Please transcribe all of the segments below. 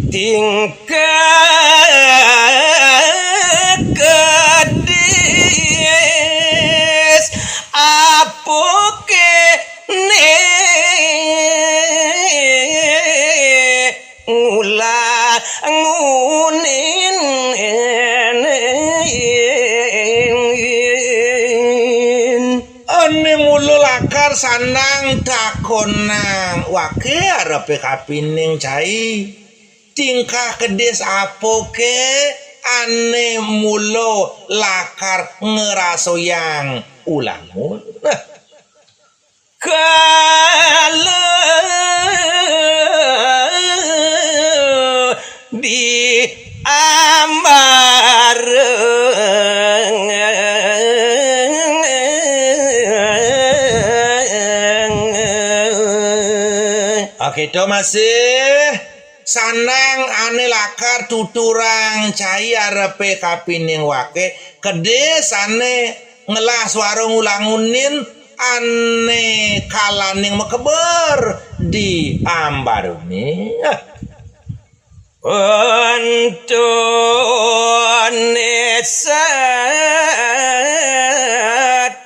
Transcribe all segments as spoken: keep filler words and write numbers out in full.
Tingkah kedis apoké né ngulah ngunin. Ané mula lakar sandang takonang waké arepé kapining cai. Tingkah kedis apoké ané mula lakar ngrasoyang ulangun? Kala di ambareng. Oké, to masih sandang ané lakar tuturang cai arepé kapining waké, kedis ané ngelah suara ngulangunin ané kalaning makeber di ambaruné. Antuné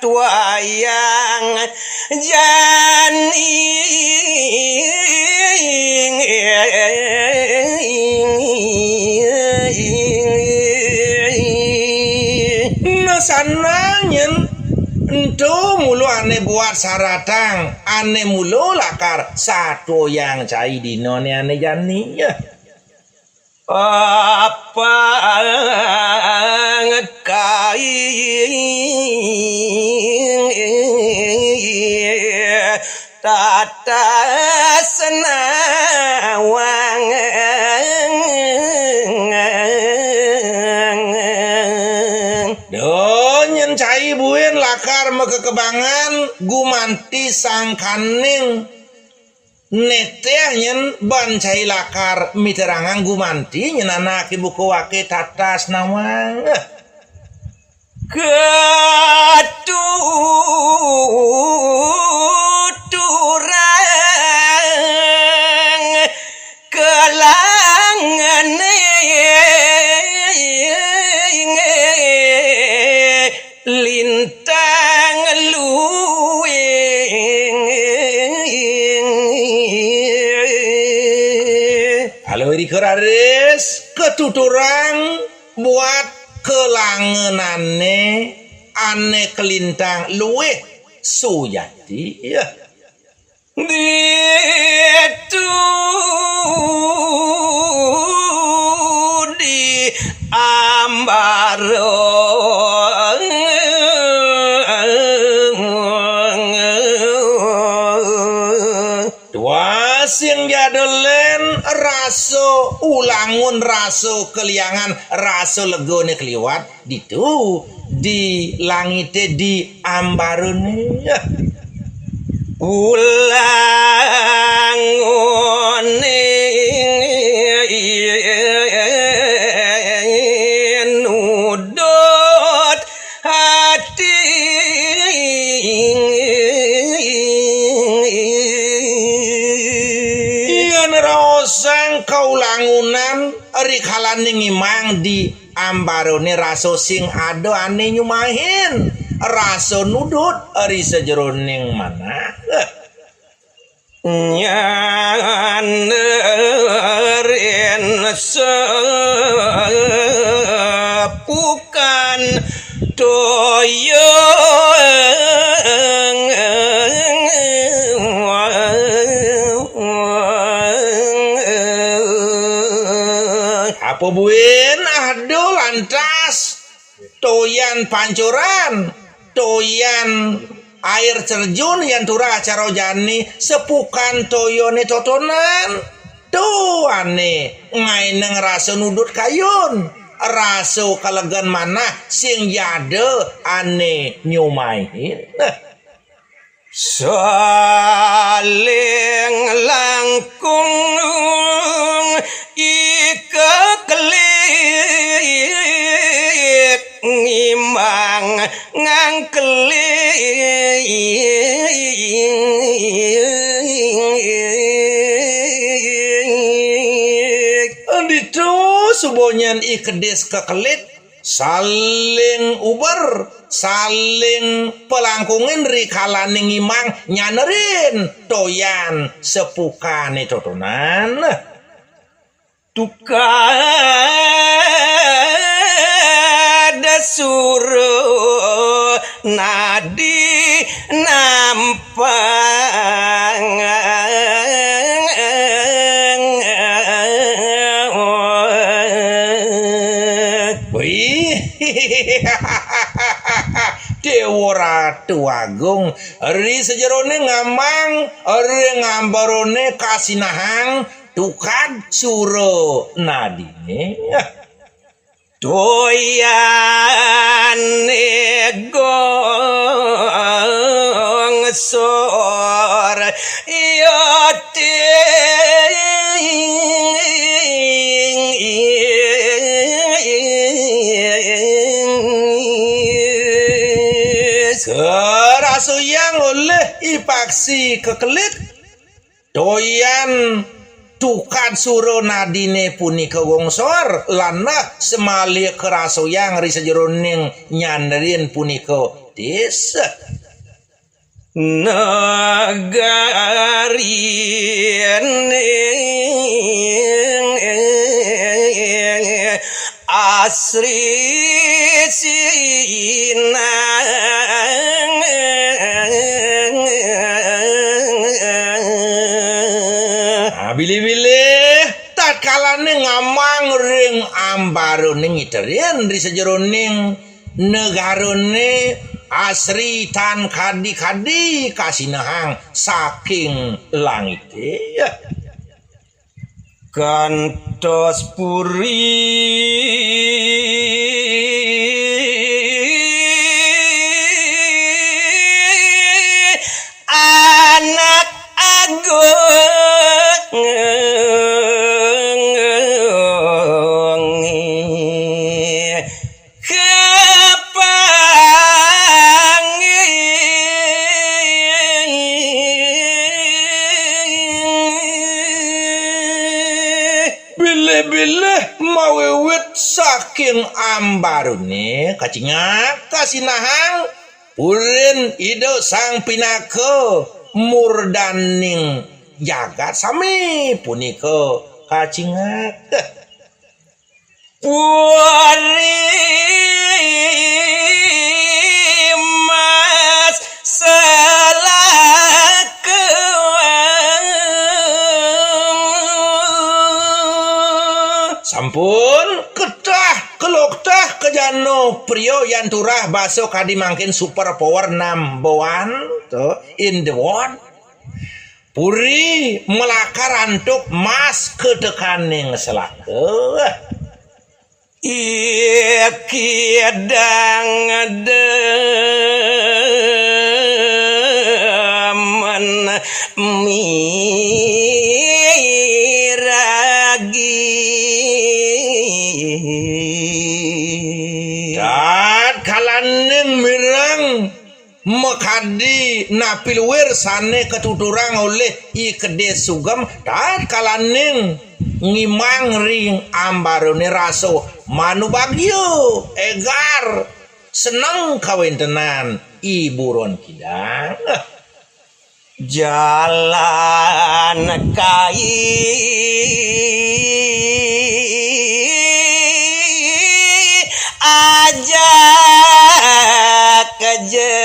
satuayang jani. Nah, sandang nyén ento mula ané buat saratang, ané mula lakar satuayang cai dinané ané jani. Apang kai tatas nawang. Do nyén cai buin lakar makekebangan gumanti sangkaning. Netéh nyén ban cai lakar miterangang gumanti nyén anaké buka waké tatas nawang. Katuturang kelangené lintang luing. Halo, irika raris katuturang buat kelangenané ané kalintang luih sujati. Ya. Ditu di ambara. Tuah sing jada lén rasa ulangun, rasa kaliangan, rasa legané kaliwat. Ditu di langité di ambarané. Ulanguné nudut ati. Yén raosang kaulangunan rikalaning imang di ambarané rasa sing ada ané nyumahin, rasa nudut ri sajeroning manah. Nyanderin sepukan toya. Apa buin ada lantas toyan pancuran, toyan air terjun yan turah acara jani, sepukan toyané totonan. Tu ané ngaénang rasa nudut kayun, rasa kalegan manah sing jada ané nyumahin. Nah, saling langkung ikeklik ngimang ngangkelik. Ditu suba nyen I Kedis kekelit, saling uber, saling palangkungin ri kalaning ngimang nyanerin toyan sepukane totonan. Tukad suro nadi nampang. Wih. Dewa Ratu Agung, ri sajerone ngamang, ring ambarane kasinahang tukad sura nadine. Toyane gongsor yating. Karasuyang olih I Paksi kekelit, toyan tukad sura nadine punika gongsor, lan nah samaliha karasuyang ri sajeroning nyanderin punika desa. Nagarine asri sinang. Nah, bilih-bilih tatkalane ngamang ring ambarane ngiterin ri sajeroning negarane asri tan kadi-kadi kasinahang saking langite. Kantos puri anak agung kapanggih. Bilih-bilih mawiwit saking ambarane kacingak kasinahang purin Ida Sang Pinaka murdaning jagat sami punika kacingak. Puri Mas Selaka. Sampun ketah, keloktah kejana pria yan turah basa kadi mangkin super power number one, to, in the world. Puri malakar antuk mas ketekaning selaka. Iki dang demen miragi. Tatkalaning mireng makadi napi luir sane katuturang olih I Kedis Sugem, tatkalaning ngimang ring ambarane rasa manubagya, egar, seneng kawentenan I Buron Kidang. Jalan kai aja keje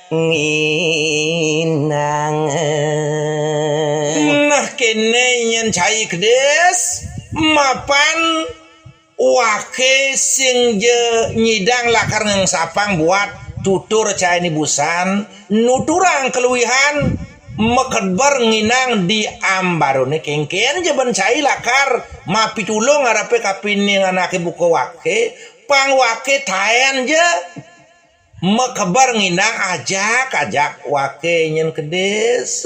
nginang. Nah, kene nyen cai kedis, mapan wake sing ja nyidang lakar ngengsapang buat tutur cai ni busan, nuturang keluihan, makeber nginang di ambarane kengken ja ben cai lakar mapitulung ngarepe kapining anake buka wake, pang wake taen ja. Makeber nginang ajak-ajak wake nyen kedis.